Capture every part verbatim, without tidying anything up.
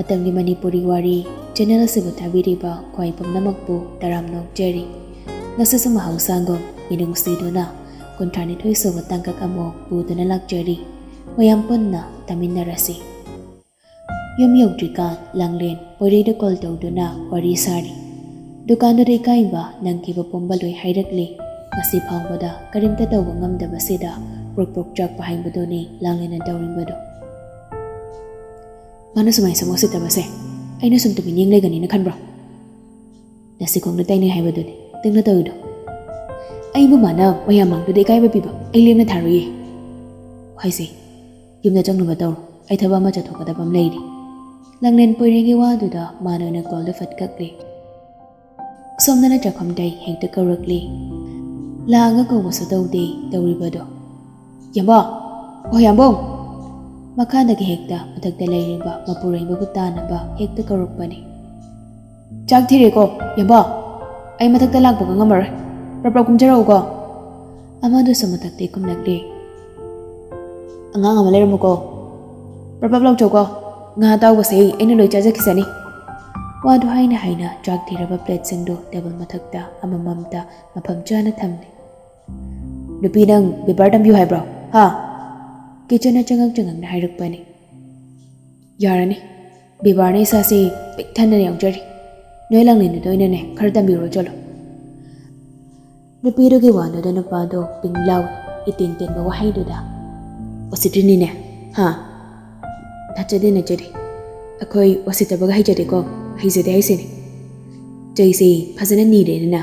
ꯃꯇꯝꯒꯤ ꯃꯅꯤꯄꯨꯔꯤ ꯋꯥꯔꯤ ꯆꯦꯅꯦꯜ ꯑꯁꯤꯕꯨ ꯊꯥꯕꯤꯔꯤꯕ ꯈ꯭ꯋꯥꯏ ꯄꯨꯝꯅꯃꯛꯄꯨ ꯇꯔꯥꯝꯅ ꯑꯣꯛꯆꯔꯤ꯫ ꯉꯁꯤꯁꯨ ꯃꯍꯧꯁꯥꯒꯨꯝ ꯃꯤꯅꯨꯡꯁꯤꯗꯨꯅ ꯀꯨꯟꯊ꯭ꯔꯥ ꯅꯤꯊꯣꯏ ꯁꯨꯕ ꯇꯥꯡꯀꯛ ꯑꯃꯨꯛ ꯄꯨꯗꯨꯅ ꯂꯥꯛꯆꯔꯤ꯫ ꯃꯌꯥꯝ ꯄꯨꯟꯅ ꯇꯥꯃꯤꯟꯅꯔꯁꯤ꯫ ꯌꯨꯝ ꯌꯧꯗ꯭ꯔꯤꯀꯥꯟ ꯂꯥꯡꯂꯦꯟ ꯄꯣꯏꯔꯩꯗ ꯀꯣꯜ ꯇꯧꯗꯨꯅ ꯋꯥꯔꯤ ꯁꯥꯔꯤ꯫ ꯗꯨꯀꯥꯟꯗꯨꯗ ꯏꯀꯥꯏꯕ ꯅꯪꯈꯤꯕ ꯄꯨꯝꯕ ꯂꯣꯏ ꯍꯥꯏꯔꯛꯂꯤ꯫ ꯉꯁꯤ ꯐꯥꯎꯕꯗ ꯀꯔꯤꯝꯇ ꯇꯧꯕ ꯉꯝꯗꯕꯁꯤꯗ ꯄ꯭ꯔꯣꯛ ꯄ꯭ꯔꯣꯛ ꯆꯥꯛꯄ ꯍꯥꯏꯕꯗꯨꯅꯤ ꯂꯥꯡꯂꯦꯟꯅ ꯇꯧꯔꯤꯕꯗꯨ꯫ ꯃꯥꯅ ꯁꯨꯃꯥꯏꯅ ꯁꯨꯝ ꯎꯁꯤꯠꯇꯕꯁꯦ ꯑꯩꯅ ꯁꯨꯝ ꯇꯨꯃꯤꯟ ꯌꯦꯡ ꯂꯩꯒꯅꯤꯅ ꯈꯟꯕ꯭ꯔꯣ? ꯅꯁꯤ ꯈꯣꯡꯅ ꯇꯩꯅꯩ ꯍꯥꯏꯕꯗꯨꯅꯤ ꯇꯤꯡꯅ ꯇꯧꯔꯤꯗꯣ꯫ ꯑꯩꯕꯨ ꯃꯥꯅ ꯃꯌꯥꯝ ꯃꯥꯡꯗꯨꯗ ꯏꯀꯥꯏꯕ ꯄꯤꯕ ꯑꯩ ꯂꯦꯝꯅ ꯊꯥꯔꯣꯏꯌꯦ꯫ ꯍꯥꯏꯁꯦ, ꯌꯨꯝꯗ ꯆꯪꯅꯕ ꯇꯧꯔꯣ, ꯑꯩ ꯊꯕꯛ ꯑꯃ ꯆꯠꯊꯣꯛꯀꯗꯕ ꯑꯃ ꯂꯩꯔꯤ꯫ ꯂꯥꯡꯂꯦꯟ ꯄꯣꯏꯔꯩꯒꯤ ꯋꯥꯗꯨꯗ ꯃꯥꯅ ꯑꯣꯏꯅ ꯀꯣꯜꯗꯨ ꯐꯠ ꯀꯛꯂꯦ꯫ ꯁꯣꯝꯗꯅ ꯆꯥꯛꯈꯨꯝꯗꯩ ꯍꯦꯛꯇ ꯀꯧꯔꯛꯂꯤ꯫ ꯂꯥꯛꯑꯒ ꯀꯧꯕꯁꯨ ꯇꯧꯗꯦ ꯇꯧꯔꯤꯕꯗꯣ꯫ ꯌꯥꯝꯕꯣ! ꯑꯣ ꯌꯥꯝꯕꯣ! ꯃꯈꯥꯗꯒꯤ ꯍꯦꯛꯇ ꯃꯊꯛꯇ ꯂꯩꯔꯤꯕ ꯃꯄꯨꯔꯣꯏꯕꯕꯨ ꯇꯥꯅꯕ ꯍꯦꯛꯇ ꯀꯧꯔꯛꯄꯅꯤ꯫ ꯆꯥꯛ ꯊꯤꯔꯦꯀꯣ ꯌꯥꯝꯕꯣ! ꯑꯩ ꯃꯊꯛꯇ ꯂꯥꯛꯄꯒ ꯉꯝꯃꯔꯣꯏ꯫ ꯄ꯭ꯔꯞ ꯄ꯭ꯔꯞ ꯀꯨꯝꯖꯔꯛꯎꯀꯣ꯫ ꯑꯃꯗꯨꯁꯨ ꯃꯊꯛꯇꯩ ꯀꯨꯝꯂꯛꯂꯤ꯫ ꯑꯉꯥꯡ ꯑꯃ ꯂꯩꯔꯝꯃꯨꯀꯣ꯫ ꯄ꯭ꯔꯞ ꯄ꯭ꯔꯞ ꯂꯥꯎꯆꯧꯀꯣ꯫ ꯉꯥ ꯑꯇꯥꯎꯕꯁꯦ ꯑꯩꯅ ꯂꯣꯏ ꯆꯥꯖꯈꯤꯁꯅꯤ꯫ ꯋꯥꯗꯨ ꯍꯥꯏꯅ ꯍꯥꯏꯅ ꯆꯥꯛ ꯊꯤꯔꯕ ꯄ꯭ꯂꯦꯠꯁꯤꯡꯗꯨ ꯇꯦꯕꯜ ꯃꯊꯛꯇ ꯑꯃꯃꯝꯇ ꯃꯐꯝ ꯆꯥꯅ ꯊꯝꯂꯤ꯫ ꯅꯨꯄꯤ, ꯅꯪ ꯕꯦꯕꯥꯔ ꯇꯝꯕꯤꯌꯨ ꯍꯥꯏꯕ꯭ꯔꯣ? ꯍꯥ? ꯀꯤꯆꯟꯅ ꯆꯉꯛ ꯆꯉꯛꯅ ꯍꯥꯏꯔꯛꯄꯅꯤ꯫ ꯌꯥꯔꯅꯤ꯫ ꯕꯦꯕꯥꯔꯅ ꯏꯁꯥꯁꯤ ꯄꯤꯛ ꯊꯟꯅ ꯌꯥꯎꯖꯔꯤ꯫ ꯅꯣꯏ ꯂꯥꯡꯂꯦꯟꯗꯨꯗ ꯑꯣꯏꯅꯅꯦ ꯈꯔ ꯇꯝꯕꯤꯔꯣ ꯆꯠꯂꯣ꯫ ꯅꯨꯄꯤꯗꯨꯒꯤ ꯋꯥꯗꯨꯗ ꯅꯨꯄꯥꯗꯣ ꯄꯤꯡ ꯂꯥꯎꯏ꯫ ꯏꯇꯦꯟ ꯇꯦꯟꯕ ꯋꯥꯍꯩꯗꯨꯗ꯫ ꯎꯁꯤꯠꯇ꯭ꯔꯤꯅꯤꯅꯦ꯫ ꯍꯥ? ꯅꯠꯆꯗꯦ, ꯅꯠꯆꯗꯦ꯫ ꯑꯩꯈꯣꯏ ꯎꯁꯤꯠꯇꯕꯒ ꯍꯩꯖꯗꯦꯀꯣ꯫ ꯍꯩꯖꯗꯦ ꯍꯥꯏꯁꯤꯅꯤ꯫ ꯆꯩꯁꯦ ꯐꯖꯅ ꯅꯤꯔꯦꯗꯅ꯫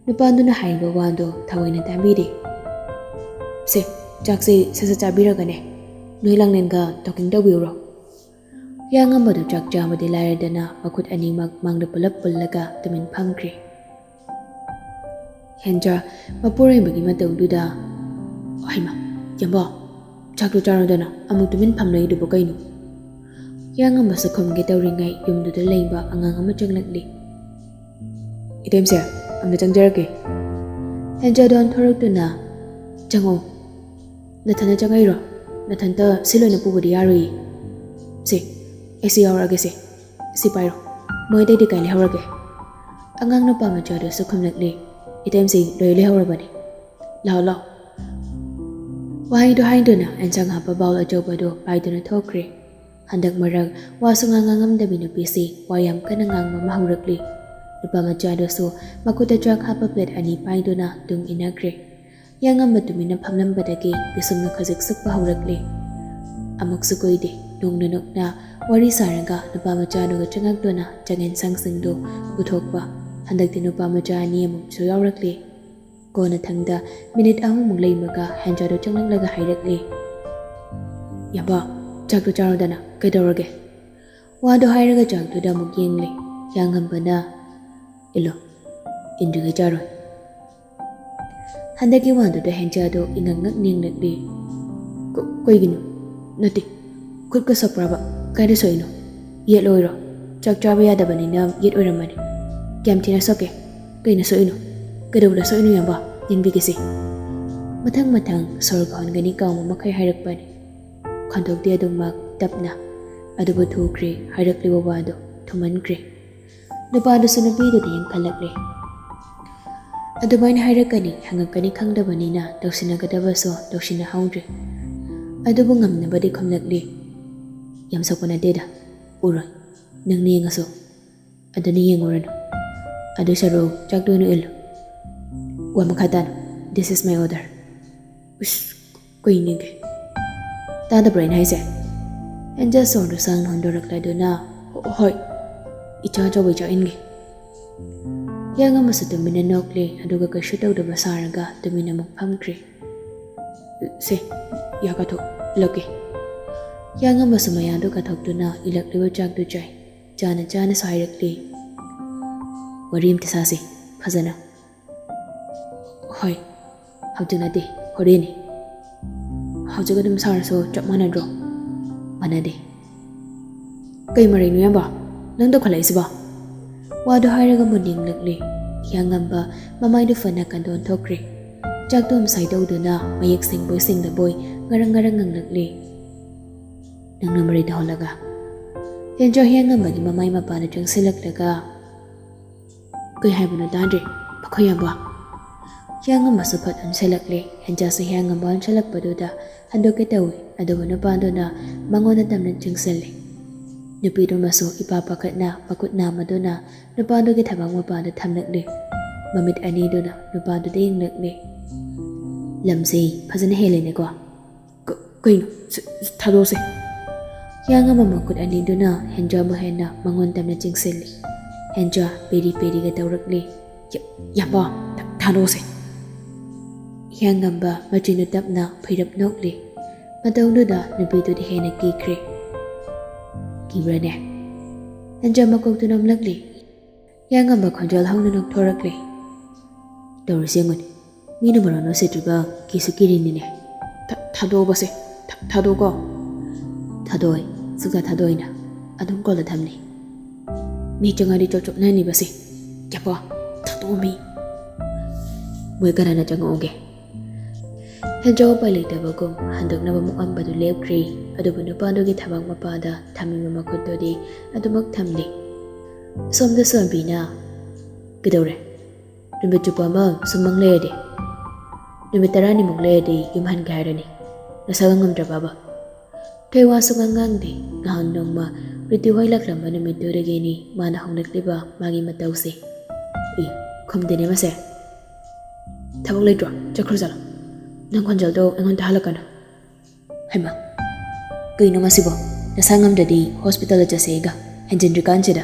ꯅꯨꯄꯥꯗꯨꯅ ꯍꯥꯏꯔꯤꯕ ꯋꯥꯗꯣ ꯊꯑꯣꯏꯅ ꯇꯥꯕꯤꯔꯦ꯫ ꯁꯦ, ꯆꯥꯛꯁꯦ ꯁꯠ ꯁꯠ ꯆꯥꯕꯤꯔꯒꯅꯦ ꯅꯣꯏ ꯂꯥꯡꯂꯦꯟꯒ ꯇꯣꯀꯤꯡ ꯇꯧꯕꯤꯔꯨꯔꯣ꯫ ꯍꯤꯌꯥꯡꯉꯝꯕꯗꯨ ꯆꯥꯛ ꯆꯥꯕꯗꯤ ꯂꯥꯏꯔꯗꯅ ꯃꯈꯨꯠ ꯑꯅꯤꯃꯛ ꯃꯥꯡꯗ ꯄꯨꯂꯞ ꯄꯨꯜꯂꯒ ꯇꯨꯃꯤꯟ ꯐꯝꯈ꯭ꯔꯦ꯫ ꯍꯦꯟꯖꯥ ꯃꯄꯨꯔꯣꯏꯕꯒꯤ ꯃꯇꯧꯗꯨꯗ, "ꯍꯩꯃꯥ, ꯌꯥꯝꯕꯣ, ꯆꯥꯛꯇꯨ ꯆꯥꯔꯣꯗꯅ, ꯑꯃꯨꯛ ꯇꯨꯃꯤꯟ ꯐꯝ ꯂꯩꯗꯨꯕꯨ ꯀꯩꯅꯣ?" ꯍꯤꯌꯥꯡꯉꯝꯕꯁꯨ ꯈꯨꯝꯒꯦ ꯇꯧꯔꯤꯉꯩ ꯌꯨꯝꯗꯨꯗ ꯂꯩꯕ ꯑꯉꯥꯡ ꯑꯃ ꯆꯪꯂꯛꯂꯤ꯫ "ꯏꯇꯩꯃꯁꯦ, ꯑꯝꯇ ꯆꯪꯖꯔꯛꯀꯦ꯫" ꯍꯦꯟꯖꯥꯗꯣ ꯑꯣꯟꯊꯣꯔꯛꯇꯨꯅ, "ꯆꯪꯉꯣ꯫" "ꯅꯊꯟꯇ ꯆꯪꯉꯛꯏꯔꯣ? ꯅꯊꯟꯇ ꯁꯤ ꯂꯣꯏꯅ ꯄꯨꯕꯗꯤ ꯌꯥꯔꯣꯏꯌꯦ꯫ ꯁꯦ, "ꯑꯩꯁꯨ ꯌꯥꯎꯔꯛꯑꯒꯦ ꯁꯦ꯫ ꯁꯤ ꯄꯥꯏꯔꯣ꯫ ꯃꯣꯏ ꯑꯇꯩꯗꯤ ꯀꯥꯏ ꯂꯩꯍꯧꯔꯒꯦ?" ꯑꯉꯥꯡ ꯅꯨꯄꯥ ꯃꯆꯥꯗꯨꯁꯨ ꯈꯨꯝꯂꯛꯂꯤ, "ꯏꯇꯩꯃꯁꯤꯡ ꯂꯣꯏ ꯂꯩꯍꯧꯔꯕꯅꯤ꯫ ꯂꯥꯛꯑꯣ, ꯂꯥꯛꯑꯣ꯫" ꯋꯥꯍꯩꯗꯨ ꯍꯥꯏꯗꯨꯅ ꯑꯦꯟꯁꯥꯡ ꯍꯥꯞꯄ ꯕꯥꯎꯜ ꯑꯆꯧꯕꯗꯨ ꯄꯥꯏꯗꯨꯅ ꯊꯣꯛꯈ꯭ꯔꯦ꯫ ꯍꯟꯗꯛ ꯃꯔꯛ ꯋꯥꯁꯨ ꯉꯥꯡ ꯉꯥꯡꯉꯝꯗꯕꯤ ꯅꯨꯄꯤꯁꯤ ꯋꯥ ꯌꯥꯝ ꯀꯟꯅ ꯉꯥꯡꯕ ꯑꯃ ꯍꯧꯔꯛꯂꯤ꯫ ꯅꯨꯄꯥ ꯃꯆꯥꯗꯨꯁꯨ ꯃꯈꯨꯠꯇ ꯆꯥꯛ ꯍꯥꯞꯄ ꯄ꯭ꯂꯦꯠ ꯑꯅꯤ ꯄꯥꯏꯗꯨꯅ ꯇꯨꯡ ꯏꯟꯅꯈ꯭ꯔꯦ꯫ ꯌꯥꯉꯝꯕ ꯇꯨꯃꯤꯟꯅ ꯐꯝꯂꯝꯕꯗꯒꯤ ꯄꯤꯁꯨꯝꯅ ꯈꯖꯤꯛ ꯁꯨꯛꯄ ꯍꯧꯔꯛꯂꯦ꯫ ꯑꯃꯨꯛꯁꯨ ꯀꯨꯏꯗꯦ, ꯅꯣꯡꯅ ꯅꯣꯛꯅ ꯋꯥꯔꯤ ꯁꯥꯔꯒ ꯅꯨꯄꯥ ꯃꯆꯥꯗꯨꯒ ꯆꯪꯉꯛꯇꯨꯅ ꯆꯥꯛ ꯌꯦꯟꯁꯥꯡꯁꯤꯡꯗꯨ ꯄꯨꯊꯣꯛꯄ꯫ ꯍꯟꯗꯛꯇꯤ ꯅꯨꯄꯥ ꯃꯆꯥ ꯑꯅꯤ ꯑꯃꯨꯛꯁꯨ ꯌꯥꯎꯔꯛꯂꯦ꯫ ꯀꯣꯟꯅꯊꯪꯗ ꯃꯤꯅꯤꯠ ꯑꯍꯨꯝꯃꯨꯛ ꯂꯩꯕꯒ ꯍꯦꯟꯖꯥꯗꯨ ꯆꯪꯂꯛꯂꯒ ꯍꯥꯏꯔꯛꯂꯦ, "ꯌꯥꯕ, ꯆꯥꯛꯇꯨ ꯆꯥꯔꯣꯗꯅ, ꯀꯩꯗꯧꯔꯒꯦ?" ꯋꯥꯗꯨ ꯍꯥꯏꯔꯒ ꯆꯥꯛꯇꯨꯗ ꯑꯃꯨꯛ ꯌꯦꯡꯂꯦ꯫ ꯌꯥꯉꯝꯕꯅ, "ꯏꯜꯂꯣ, ꯏꯟꯗ꯭ꯔꯤꯒꯩ ꯆꯥꯔꯣꯏ꯫" ꯍꯟꯗꯛꯀꯤ ꯋꯥꯗꯨꯗ ꯍꯦꯟꯖꯥꯗꯣ ꯏꯉꯛ ꯉꯛ ꯌꯦꯡꯂꯛꯂꯦ꯫ "ꯀ-, ꯀꯩꯒꯤꯅꯣ? ꯅꯠꯇꯦ, ꯈꯨꯠꯀ ꯁꯣꯛꯄ꯭ꯔꯕ? ꯀꯥꯏꯗ ꯁꯣꯛꯏꯅꯣ? ꯌꯦꯠ ꯑꯣꯏꯔꯣ? ꯆꯥꯛ ꯆꯥꯕ ꯌꯥꯗꯕꯅꯤꯅ ꯌꯦꯠ ꯑꯣꯏꯔꯝꯃꯅꯤ꯫ ꯀꯌꯥꯝ ꯊꯤꯅ ꯁꯣꯛꯀꯦ? ꯀꯩꯅ ꯁꯣꯛꯏꯅꯣ? ꯀꯩꯗꯧꯕꯗ ꯁꯣꯛꯏꯅꯣ ꯌꯥꯝꯕ? ꯌꯦꯡꯕꯤꯒꯦꯁꯦ꯫" ꯃꯊꯪ ꯃꯊꯪ ꯁꯣꯔꯒ ꯍꯣꯟꯒꯅꯤ ꯀꯥꯎꯕ ꯃꯈꯩ ꯍꯥꯏꯔꯛꯄꯅꯤ꯫ ꯈꯟꯗꯣꯛꯇꯦ ꯑꯗꯨꯃꯛ ꯇꯞꯅ꯫ ꯑꯗꯨꯕꯨ ꯊꯨꯈ꯭ꯔꯦ, ꯍꯥꯏꯔꯛꯂꯤꯕ ꯋꯥꯗꯣ ꯊꯨꯃꯟꯈ꯭ꯔꯦ꯫ ꯅꯨꯄꯥꯗꯨꯁꯨ ꯅꯨꯄꯤꯗꯨꯗ ꯌꯦꯡꯈꯠꯂꯛꯂꯦ꯫ ꯑꯗꯨꯃꯥꯏꯅ ꯍꯥꯏꯔꯛꯀꯅꯤ, ꯍꯪꯉꯛꯀꯅꯤ ꯈꯪꯗꯕꯅꯤꯅ ꯇꯧꯁꯤꯟꯅꯒꯗꯕꯁꯨ ꯇꯧꯁꯤꯟꯅꯍꯧꯗ꯭ꯔꯦ꯫ ꯑꯗꯨꯕꯨ ꯉꯝꯅꯕꯗꯤ ꯈꯨꯝꯂꯛꯂꯤ꯫ "ꯌꯥꯝ ꯁꯣꯛꯄ ꯅꯠꯇꯦꯗ, ꯎꯔꯣꯏ, ꯅꯪꯅ ꯌꯦꯡꯉꯁꯨ꯫ ꯑꯗꯨꯅ ꯌꯦꯡꯉꯨꯔꯅꯨ꯫ ꯑꯗꯨ ꯁꯔꯨꯛ ꯆꯥꯛꯇꯨ ꯑꯣꯏꯅ ꯏꯜꯂꯨ꯫ ꯋꯥ ꯃꯈꯥ ꯇꯥꯅ, this is my order꯫" "ꯎꯁ, ꯀꯩꯅꯤꯒꯦ? ꯇꯥꯗꯕ꯭ꯔꯥ ꯑꯩꯅ ꯍꯥꯏꯁꯦ?" ꯍꯦꯟꯖꯥ ꯁꯣꯔꯗꯨ ꯁꯥꯡꯅ ꯍꯣꯟꯗꯣꯔꯛꯂꯗꯨꯅ, "ꯍꯣ-, ꯍꯣꯏ, ꯏꯆꯥ ꯑꯆꯧꯕ ꯏꯆꯥ ꯏꯟꯒꯦ꯫" ꯌꯥꯉꯝꯕꯁꯨ ꯇꯨꯃꯤꯟꯅ ꯅꯣꯛꯂꯦ, ꯑꯗꯨꯒ ꯀꯩꯁꯨ ꯇꯧꯗꯕ ꯁꯥꯔꯒ ꯇꯨꯃꯤꯟꯅ ꯑꯃꯨꯛ ꯐꯝꯈ꯭ꯔꯦ꯫ "ꯁꯦ, ꯌꯥ ꯀꯥꯊꯣꯛꯂꯛꯀꯦ꯫" ꯌꯥꯉꯝꯕꯁꯨ ꯃꯌꯥꯗꯨ ꯀꯥꯊꯣꯛꯇꯨꯅ ꯏꯜꯂꯛꯂꯤꯕ ꯆꯥꯛꯇꯨ ꯆꯥꯏ꯫ ꯆꯥꯅ ꯆꯥꯅꯁꯨ ꯍꯥꯏꯔꯛꯂꯤ, "ꯋꯥꯔꯤ ꯑꯝꯇ ꯁꯥꯁꯤ ꯐꯖꯅ꯫" "ꯍꯣꯏ, ꯍꯧꯖꯤꯛ ꯅꯠꯇꯦ, ꯍꯣꯔꯦꯟꯅꯤ꯫" "ꯍꯧꯖꯤꯛ ꯑꯗꯨꯝ ꯁꯥꯔꯁꯨ ꯆꯞ ꯃꯥꯟꯅꯗ꯭ꯔꯣ?" "ꯃꯥꯟꯅꯗꯦ꯫" "ꯀꯩ ꯃꯔꯩꯅꯣ ꯏꯌꯥꯝꯕ ꯅꯪ ꯇꯧꯈꯠꯂꯛꯏꯁꯤꯕꯣ?" ꯋꯥꯗꯨ ꯍꯥꯏꯔꯒ ꯃꯨꯟ ꯌꯦꯡꯂꯛꯂꯦ꯫ ꯌꯥꯉꯝꯕ ꯃꯃꯥꯏꯗꯨ ꯐꯅ ꯀꯟꯗ ꯑꯣꯟꯊꯣꯛꯈ꯭ꯔꯦ꯫ ꯆꯥꯛꯇꯣꯝ ꯁꯥꯏꯗꯧꯗꯨꯅ ꯃꯌꯦꯛ ꯁꯦꯡꯕꯣꯏ ꯁꯦꯡꯗꯕꯣꯏ ꯉꯔꯪ ꯉꯔꯪ ꯉꯪꯂꯛꯂꯦ꯫ "ꯅꯪꯅ ꯃꯔꯩ ꯇꯧꯍꯜꯂꯒ?" ꯍꯦꯟꯖꯣ ꯍꯤꯌꯥꯡꯉꯝꯕꯒꯤ ꯃꯃꯥꯏ ꯃꯄꯥꯗ ꯆꯪꯁꯤꯜꯂꯛꯂꯒ, "ꯀꯩ ꯍꯥꯏꯕꯅꯣ ꯇꯥꯗ꯭ꯔꯦ, ꯃꯈꯣꯏ ꯌꯥꯝꯕ?" ꯍꯤꯌꯥꯡꯉꯝꯕꯁꯨ ꯐꯠ ꯑꯣꯟꯁꯤꯜꯂꯛꯂꯦ꯫ ꯍꯦꯟꯖꯥꯁꯨ ꯍꯤꯌꯥꯡꯉꯝꯕ ꯑꯣꯟꯁꯤꯜꯂꯛꯄꯗꯨꯗ ꯍꯟꯗꯣꯛꯀꯦ ꯇꯧꯏ, ꯑꯗꯨꯕꯨ ꯅꯨꯄꯥꯗꯨꯅ ꯃꯉꯣꯟꯗ ꯇꯝꯅ ꯆꯤꯡꯁꯤꯜꯂꯤ꯫ ꯅꯨꯄꯤꯗꯨꯃꯁꯨ ꯏꯄꯥ ꯄꯥꯈꯠꯅ ꯃꯈꯨꯠ ꯅꯥꯝꯃꯗꯨꯅ ꯅꯨꯄꯥꯗꯨꯒꯤ ꯊꯕꯥꯛ ꯃꯄꯥꯗ ꯊꯝꯂꯛꯂꯤ꯫ ꯃꯃꯤꯠ ꯑꯅꯤꯗꯨꯅ ꯅꯨꯄꯥꯗꯨꯗ ꯌꯦꯡꯂꯛꯂꯤ꯫ "ꯂꯝꯁꯦ ꯐꯖꯅ ꯍꯦꯜꯂꯦꯅꯦꯀꯣ꯫ ꯀ-, ꯀꯩꯅꯣ? ꯁ-, ꯁ-, ꯊꯥꯗꯣꯛꯑꯁꯦ꯫" ꯍꯤꯌꯥꯡꯉꯝꯕ ꯃꯈꯨꯠ ꯑꯅꯤꯗꯨꯅ ꯍꯦꯟꯖꯥꯕꯨ ꯍꯦꯟꯅ ꯃꯉꯣꯟ ꯇꯝꯅ ꯆꯤꯡꯁꯤꯜꯂꯤ꯫ ꯍꯦꯟꯖꯥ ꯄꯦꯔꯤ ꯄꯦꯔꯤꯒ ꯇꯧꯔꯛꯂꯤ꯫ "ꯌꯥ-, ꯌꯥꯝꯕ, ꯊ-, ꯊꯥꯗꯣꯛꯑꯁꯦ꯫" ꯍꯤꯌꯥꯡꯉꯝꯕ ꯃꯆꯤꯟꯗꯨ ꯇꯞꯅ ꯐꯩꯔꯞ ꯅꯣꯛꯂꯤ꯫ ꯃꯇꯧꯗꯨꯗ ꯅꯨꯄꯤꯗꯨꯗꯤ ꯍꯦꯟꯅ ꯀꯤꯈ꯭ꯔꯦ꯫ "ꯀꯤꯕ꯭ꯔꯅꯦ?" ꯍꯦꯟꯖꯥ ꯃꯀꯣꯛꯇꯨ ꯅꯣꯝꯂꯛꯂꯤ꯫ ꯍꯤꯌꯥꯡꯉꯝꯕ ꯈꯣꯟꯖꯦꯜ ꯍꯧꯅ ꯅꯣꯛꯊꯣꯔꯛꯂꯤ꯫ "ꯇꯧꯔꯤꯁꯦ ꯌꯦꯡꯉꯨꯅꯦ, ꯃꯤꯅ ꯃꯔꯣꯟ ꯎꯁꯤꯠꯇ꯭ꯔꯤꯕ ꯀꯤꯁꯨ ꯀꯤꯔꯤꯅꯤꯅꯦ꯫ ꯊ-, ꯊꯥꯗꯣꯛꯑꯣꯕꯁꯦ, ꯊ-, ꯊꯥꯗꯣꯛꯑꯣ꯫" "ꯊꯥꯗꯣꯛꯑꯣꯏ, ꯁꯨꯛꯊꯥ ꯊꯥꯗꯣꯛꯑꯣꯏꯅ꯫ ꯑꯗꯨꯝ ꯀꯣꯜꯂ ꯊꯝꯅꯤ꯫ ꯃꯤ ꯆꯪꯉꯗꯤ ꯆꯣꯞ ꯆꯣꯞꯅꯅꯤꯕꯁꯦ꯫ ꯌꯥꯕ, ꯊꯥꯗꯣꯛꯑꯣ ꯃꯤ꯫" "ꯃꯣꯏ ꯀꯅꯥꯅ ꯆꯪꯉꯛꯎꯒꯦ?" ꯍꯦꯟꯖꯥ ꯎꯄꯥꯏ ꯂꯩꯇꯕꯒꯨꯝ ꯍꯟꯗꯣꯛꯅꯕ ꯃꯨꯛꯑꯝꯕꯗꯨ ꯂꯦꯞꯈ꯭ꯔꯦ꯫ ꯑꯗꯨꯕꯨ ꯅꯨꯄꯥꯗꯨꯒꯤ ꯊꯕꯥꯛ ꯃꯄꯥꯗ ꯊꯝꯃꯤꯕ ꯃꯈꯨꯠꯇꯨꯗꯤ ꯑꯗꯨꯃꯛ ꯊꯝꯂꯤ꯫ ꯁꯣꯝꯗꯁꯨ ꯑꯕꯤꯅ, "ꯀꯩꯗꯧꯔꯦ? ꯅꯨꯃꯤꯠ ꯆꯨꯞꯄ ꯑꯃ ꯁꯨꯝ ꯃꯪ ꯂꯩꯔꯗꯤ? ꯅꯨꯃꯤꯠ ꯇꯔꯥꯅꯤꯃꯨꯛ ꯂꯩꯔꯗꯤ ꯌꯨꯝ ꯍꯟꯒꯦ ꯍꯥꯏꯔꯅꯤ꯫ ꯅꯁꯥꯒ ꯉꯝꯗ꯭ꯔꯕꯕ?" ꯊꯣꯏ ꯋꯥ ꯁꯨꯉꯥꯡ ꯉꯥꯡꯗꯦ꯫ ꯉꯍꯥꯟ ꯅꯣꯡꯃ ꯄ꯭ꯔꯤꯇꯤ ꯍꯣꯏ ꯂꯥꯛꯂꯝꯕ ꯅꯨꯃꯤꯠꯇꯨꯗꯒꯤꯅꯤ ꯃꯥꯅ ꯍꯣꯡꯂꯛꯂꯤꯕ ꯃꯥꯒꯤ ꯃꯇꯧꯁꯦ꯫ "ꯏ, ꯈꯨꯝꯗꯦꯅꯦ ꯃꯁꯦ꯫ ꯊꯕꯛ ꯂꯩꯇ꯭ꯔꯣ? ꯆꯠꯈ꯭ꯔꯣ ꯆꯠꯂꯣ꯫ ꯅꯪ ꯈꯣꯟꯖꯦꯜꯗꯣ ꯑꯩꯉꯣꯟꯗ ꯍꯜꯂꯛꯀꯅꯨ꯫" "ꯍꯩꯃꯥ, ꯀꯩꯅꯣ ꯃꯁꯤꯕꯣ? ꯅꯁꯥ ꯉꯝꯗ꯭ꯔꯗꯤ ꯍꯣꯁꯄꯤꯇꯥꯜꯗ ꯆꯠꯁꯦꯒ ꯍꯦꯟꯖꯤꯟꯗ꯭ꯔꯤꯀꯥꯟꯁꯤꯗ?"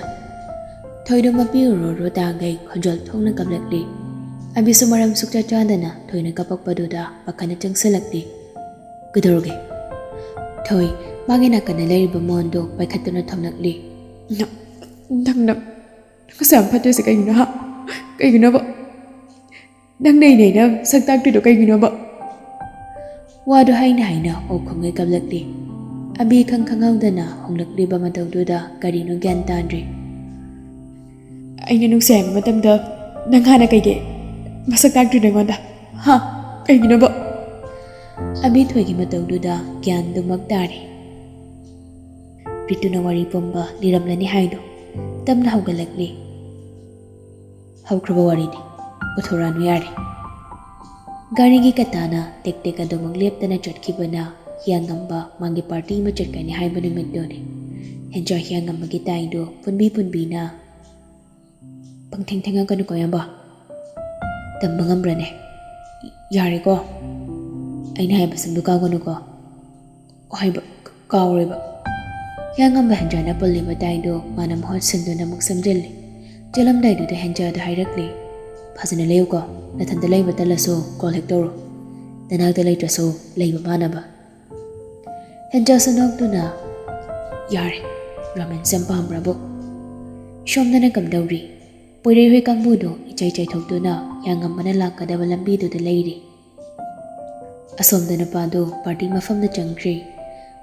ꯊꯣꯏꯗꯣ ꯃꯄꯤ ꯑꯣꯔꯣ ꯑꯣꯔꯣ ꯇꯥꯈꯩ ꯈꯣꯟꯖꯦꯜ ꯊꯣꯛꯅ ꯀꯞꯂꯛꯂꯤ꯫ ꯑꯕꯤꯁꯨ ꯃꯔꯝ ꯁꯨꯛꯆꯥ ꯆꯥꯗꯅ ꯊꯣꯏꯅ ꯀꯞꯄꯛꯄꯗꯨꯗ ꯄꯥꯈꯠꯅ ꯆꯪꯁꯤꯜꯂꯛꯂꯤ꯫ "ꯀꯩꯗꯧꯔꯒꯦ?" ꯊꯣꯏ ꯃꯥꯒꯤ ꯅꯥꯀꯟꯗ ꯂꯩꯔꯤꯕ ꯃꯣꯟꯗꯣ ꯄꯥꯏꯈꯠꯇꯨꯅ ꯊꯝꯂꯛꯂꯤ꯫ "ꯅꯪ, ꯅꯪꯅ ꯅꯁꯥ ꯌꯥꯝ ꯐꯠꯇ꯭ꯔꯤꯁꯦ ꯀꯩꯒꯤꯅꯣ, ꯍꯥ? ꯀꯩꯒꯤꯅꯣꯕ? ꯅꯪ ꯅꯩ ꯅꯩꯅ ꯁꯛ ꯇꯥꯛꯇ꯭ꯔꯤꯗꯣ ꯀꯩꯒꯤꯅꯣꯕ?" ꯋꯥꯗꯣ ꯍꯥꯏꯅ ꯍꯥꯏꯅ ꯑꯣꯛ ꯈꯣꯡꯒꯩ ꯀꯞꯂꯛꯂꯤ꯫ ꯑꯕꯤ ꯈꯪ ꯈꯪꯍꯧꯗꯅ ꯍꯣꯡꯂꯛꯂꯤꯕ ꯃꯇꯧꯗꯨꯗ ꯀꯔꯤꯅꯣ ꯒ꯭ꯌꯥꯟ ꯇꯥꯗ꯭ꯔꯤ꯫ "ꯑꯩꯅ ꯅꯨꯡꯁꯤ ꯍꯥꯏꯕ ꯃꯇꯝꯗ ꯅꯪ ꯍꯥꯟꯅ ꯀꯩꯒꯤ ꯃꯁꯛ ꯇꯥꯛꯇ꯭ꯔꯤꯅꯣ ꯑꯩꯉꯣꯟꯗ? ꯍꯥ? ꯀꯩꯒꯤꯅꯣꯕ?" ꯑꯕꯤ ꯊꯣꯏꯒꯤ ꯃꯇꯧꯗꯨꯗ ꯒ꯭ꯌꯥꯟꯗꯨꯃꯛ ꯇꯥꯔꯦ꯫ ꯔꯤꯇꯨꯅ ꯋꯥꯔꯤ ꯄꯨꯝꯕ ꯂꯤꯔꯝꯂꯅꯤ ꯍꯥꯏꯗꯣ ꯇꯞꯅ ꯍꯧꯒꯠꯂꯛꯂꯤ꯫ "ꯍꯧꯈ꯭ꯔꯕ ꯋꯥꯔꯤꯅꯤ, ꯄꯨꯊꯣꯔꯛꯑꯅꯨ ꯌꯥꯔꯦ꯫" ꯒꯥꯔꯤꯒꯤ ꯀꯇꯥꯅ ꯇꯦꯛ ꯇꯦꯛ ꯑꯗꯨꯃꯛ ꯂꯦꯞꯇꯅ ꯆꯠꯈꯤꯕꯅ ꯍꯤꯌꯥꯡꯉꯝꯕ ꯃꯥꯒꯤ ꯄꯥꯔꯇꯤ ꯑꯃ ꯆꯠꯀꯅꯤ ꯍꯥꯏꯕ ꯅꯨꯃꯤꯠꯇꯨꯅꯤ꯫ ꯍꯦꯟꯖꯥ ꯍꯤꯌꯥꯡꯉꯝꯕꯒꯤ ꯇꯥꯏꯗꯨ ꯄꯨꯟꯕꯤ ꯄꯨꯟꯕꯤꯅ "ꯄꯪꯊꯦꯡ ꯊꯦꯡꯉꯛꯀꯅꯨꯀꯣ, ꯏꯌꯥꯝꯕ꯫" "ꯇꯝꯕ ꯉꯝꯕ꯭ꯔꯅꯦ?" "ꯌꯥꯔꯦꯀꯣ, ꯑꯩꯅ ꯍꯥꯏꯕꯁꯤꯡꯗꯣ ꯀꯥꯎꯒꯅꯨꯀꯣ꯫" "ꯍꯥꯏꯕ ꯀꯥꯎꯔꯦꯕ꯫" ꯍꯤꯌꯥꯡꯉꯝꯕ ꯍꯦꯟꯖꯥꯅ ꯄꯜꯂꯤꯕ ꯇꯥꯏꯗꯣ ꯃꯥꯅ ꯃꯍꯨꯠ ꯁꯤꯟꯗꯨꯅ ꯑꯃꯨꯛ ꯁꯦꯝꯖꯤꯜꯂꯤ꯫ ꯆꯦꯜꯂꯝꯗꯥꯏꯗꯨꯗ ꯍꯦꯟꯖꯥꯗ ꯍꯥꯏꯔꯛꯂꯤ, "ꯐꯖꯅ ꯂꯩꯌꯨꯀꯣ, ꯅꯊꯟꯗ ꯂꯩꯕ ꯇꯜꯂꯁꯨ ꯀꯣꯜ ꯍꯦꯛ ꯇꯧꯔꯣ꯫ ꯅꯅꯥꯛꯇ ꯂꯩꯇ꯭ꯔꯁꯨ ꯂꯩꯕ ꯃꯥꯟꯅꯕ꯫" ꯍꯦꯟꯖꯥꯁꯨ ꯅꯣꯛꯇꯨꯅ, "ꯌꯥꯔꯦ, ꯔꯣꯃꯦꯟꯁ ꯌꯥꯝ ꯄꯥꯝꯕ꯭ꯔꯕꯨ?" ꯁꯣꯝꯗꯅ ꯀꯝꯗꯧꯔꯤ? ꯄꯣꯏꯔꯩꯍꯣꯏ ꯀꯥꯡꯕꯨꯗꯣ ꯏꯆꯩ ꯆꯩꯊꯣꯛꯇꯨꯅ ꯍꯤꯌꯥꯡꯉꯝꯕꯅ ꯂꯥꯛꯀꯗꯕ ꯂꯝꯕꯤꯗꯨꯗ ꯂꯩꯔꯤ꯫ ꯑꯁꯣꯝꯗ ꯅꯨꯄꯥꯗꯨ ꯄꯥꯔꯇꯤ ꯃꯐꯝꯗ ꯆꯪꯈ꯭ꯔꯦ꯫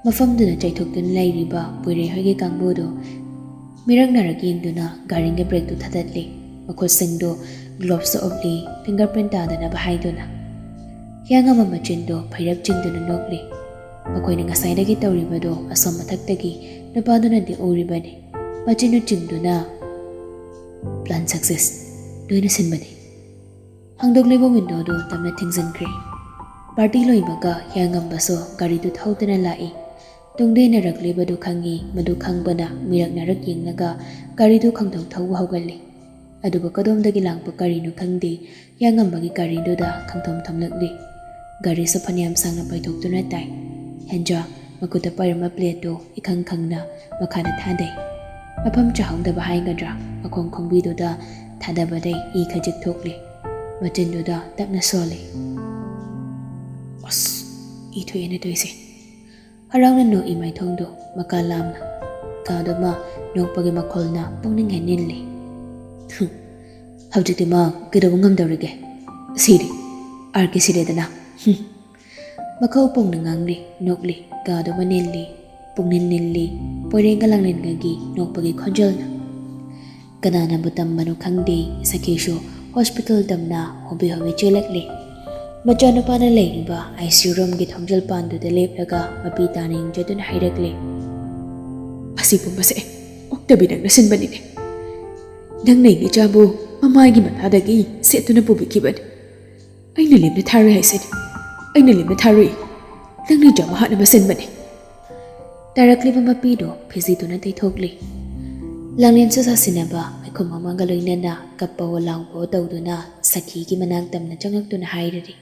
ꯃꯐꯝꯗꯨꯗ ꯆꯩꯊꯣꯛꯇꯨꯅ ꯂꯩꯔꯤꯕ ꯄꯣꯏꯔꯩꯍꯣꯏꯒꯤ ꯀꯥꯡꯕꯨꯗꯨ ꯃꯤꯔꯛ ꯅꯥꯔꯛ ꯌꯦꯡꯗꯨꯅ ꯒꯥꯔꯤꯒꯤ ꯕ꯭ꯔꯦꯛꯇꯨ ꯊꯥꯗꯠꯂꯤ꯫ ꯃꯈꯨꯠꯁꯤꯡꯗꯨ ꯒ꯭ꯂꯣꯚꯁꯇ ꯎꯞꯂꯤ, ꯐꯤꯡꯒꯔ ꯄ꯭ꯔꯤꯟ ꯇꯥꯗꯅꯕ ꯍꯥꯏꯗꯨꯅ꯫ ꯍꯤꯌꯥꯡꯉꯝꯕ ꯃꯆꯤꯟꯗꯨ ꯐꯩꯔꯞ ꯆꯤꯡꯗꯨꯅ ꯅꯣꯛꯂꯤ꯫ ꯃꯈꯣꯏꯅ ꯉꯁꯥꯏꯗꯒꯤ ꯇꯧꯔꯤꯕꯗꯨ ꯑꯁꯣꯝ ꯃꯊꯛꯇꯒꯤ ꯅꯨꯄꯥꯗꯨꯅꯗꯤ ꯎꯔꯤꯕꯅꯤ꯫ ꯃꯆꯤꯟꯗꯨ ꯆꯤꯡꯗꯨꯅ, "ꯄ꯭ꯂꯥꯟ ꯁꯛꯁꯦꯁ, ꯅꯣꯏꯅ ꯁꯤꯟꯕꯅꯤ꯫" ꯍꯥꯡꯗꯣꯛꯂꯤꯕ ꯋꯤꯟꯗꯣꯗꯨ ꯇꯞꯅ ꯊꯤꯡꯖꯤꯟꯈ꯭ꯔꯦ꯫ ꯄꯥꯔꯇꯤ ꯂꯣꯏꯕꯒ ꯍꯤꯌꯥꯡꯉꯝꯕꯁꯨ ꯒꯥꯔꯤꯗꯨ ꯊꯧꯗꯨꯅ ꯂꯥꯛꯏ꯫ ꯇꯨꯡꯗ ꯏꯟꯅꯔꯛꯂꯤꯕꯗꯨ ꯈꯪꯉꯤ꯫ ꯃꯗꯨ ꯈꯪꯕꯅ ꯃꯤꯔꯛ ꯅꯥꯔꯛ ꯌꯦꯡꯂꯒ ꯒꯥꯔꯤꯗꯨ ꯈꯪꯊꯧ ꯊꯧꯕ ꯍꯧꯒꯠꯂꯤ꯫ ꯑꯗꯨꯕꯨ ꯀꯗꯣꯝꯗꯒꯤ ꯂꯥꯛꯄ ꯀꯔꯤꯅꯣ ꯈꯪꯗꯦ, ꯍꯤꯌꯥꯡꯉꯝꯕꯒꯤ ꯒꯥꯔꯤꯗꯨꯗ ꯈꯪꯊꯣꯝ ꯊꯣꯝꯂꯛꯂꯤ꯫ ꯒꯥꯔꯤꯁꯨ ꯐꯅꯌꯥꯝ ꯁꯥꯡꯅ ꯄꯥꯏꯊꯣꯛꯇꯨꯅ ꯇꯥꯏ꯫ ꯍꯦꯟꯖꯥ ꯃꯈꯨꯠꯇ ꯄꯥꯏꯔꯝꯕ ꯄ꯭ꯂꯦꯠꯇꯨ ꯏꯈꯪ ꯈꯪꯅ ꯃꯈꯥꯗ ꯊꯥꯗꯩ꯫ ꯃꯐꯝ ꯆꯥꯍꯧꯗꯕ ꯍꯥꯏꯒꯗ꯭ꯔꯥ, ꯃꯈꯣꯡ ꯈꯣꯡꯕꯤꯗꯨꯗ ꯊꯥꯗꯕꯗꯩ ꯏ ꯈꯖꯤꯛ ꯊꯣꯛꯂꯤ꯫ ꯃꯆꯤꯟꯗꯨꯗ ꯇꯞꯅ ꯁꯣꯜꯂꯤ꯫ "ꯑꯁ, ꯏ ꯊꯣꯛꯑꯦꯅꯦ ꯇꯧꯏꯁꯦ꯫" ꯍꯔꯥꯎꯅ ꯅꯣꯛꯏ ꯃꯥꯏꯊꯣꯡꯗꯨ ꯃꯀꯥ ꯂꯥꯝꯅ꯫ ꯀꯥꯗꯨꯃ ꯅꯣꯛꯄꯒꯤ ꯃꯈꯣꯜꯅ ꯄꯨꯛꯅꯤꯡ ꯍꯦꯛ ꯅꯤꯜꯂꯤ꯫ "ꯍꯨꯝ, ꯍꯧꯖꯤꯛꯇꯤ ꯃꯥ ꯀꯩꯗꯧꯕ ꯉꯝꯗꯧꯔꯤꯒꯦ? ꯁꯤꯔꯦ, ꯑꯥꯔ ꯀꯦ ꯁꯤꯔꯦꯗꯅ꯫ ꯍꯨꯝ꯫" ꯃꯈꯧ ꯄꯣꯡꯅ ꯉꯥꯡꯂꯤ, ꯅꯣꯛꯂꯤ, ꯀꯥꯗꯨꯃ ꯅꯤꯜꯂꯤ, ꯄꯨꯛꯅꯤꯡ ꯅꯤꯜꯂꯤ, ꯄꯣꯏꯔꯦꯡꯒ ꯂꯥꯡꯂꯦꯟꯒꯒꯤ ꯅꯣꯛꯄꯒꯤ ꯈꯣꯟꯖꯦꯜꯅ꯫ ꯀꯅꯥꯅꯕꯨ ꯇꯝꯕꯅꯣ ꯈꯪꯗꯦ, ꯁꯈꯤꯁꯨ ꯍꯣꯁꯄꯤꯇꯥꯜ ꯇꯝꯅ ꯍꯣꯕꯦ ꯍꯣꯕꯦ ꯆꯦꯜꯂꯛꯂꯦ꯫ ꯃꯆꯥꯅꯨꯄꯥꯅ ꯂꯩꯔꯤꯕ ꯑꯥꯏ ꯁꯤ ꯌꯨ ꯔꯨꯝꯒꯤ ꯊꯣꯡꯖꯤꯜ ꯄꯥꯟꯗꯨꯗ ꯂꯦꯞꯂꯒ ꯃꯄꯤ ꯇꯥꯅ ꯌꯦꯡꯖꯗꯨꯅ ꯍꯥꯏꯔꯛꯂꯦ, ꯁꯤꯒꯨꯝꯕꯁꯦ ꯑꯣꯛꯇꯕꯤ ꯅꯪꯅ ꯁꯤꯟꯕꯅꯤꯅꯦ꯫ ꯅꯪꯅ ꯏꯆꯥꯕꯨ ꯃꯃꯥꯒꯤ ꯃꯊꯥꯗꯒꯤ ꯁꯦꯠꯇꯨꯅ ꯄꯨꯕꯤꯈꯤꯕꯅꯤ꯫ ꯑꯩꯅ ꯂꯦꯝꯅ ꯊꯥꯔꯣꯏ ꯍꯥꯏꯁꯤꯅꯤ꯫ ꯑꯩꯅ ꯂꯦꯝꯅ ꯊꯥꯔꯣꯏ꯫ ꯅꯪꯅ ꯏꯆꯥꯕꯨ ꯍꯥꯠꯅꯕ ꯁꯤꯟꯕꯅꯤ꯫ ꯇꯥꯔꯛꯂꯤꯕ ꯃꯄꯤꯗꯨ ꯐꯤꯖꯤꯗꯨꯅ ꯇꯩꯊꯣꯛꯂꯤ꯫ ꯂꯥꯡꯂꯦꯟꯁꯨ ꯁꯥꯁꯤꯟꯅꯕ ꯃꯩꯈꯨ ꯃꯃꯥꯒ ꯂꯣꯏꯅꯅ ꯀꯞꯄꯑꯣ ꯂꯥꯎꯕꯑꯣ ꯇꯧꯗꯨꯅ ꯁꯈꯤꯒꯤ ꯃꯅꯥꯛ ꯇꯝꯅ ꯆꯪꯂꯛꯇꯨꯅ ꯍꯥꯏꯔꯔꯤ꯫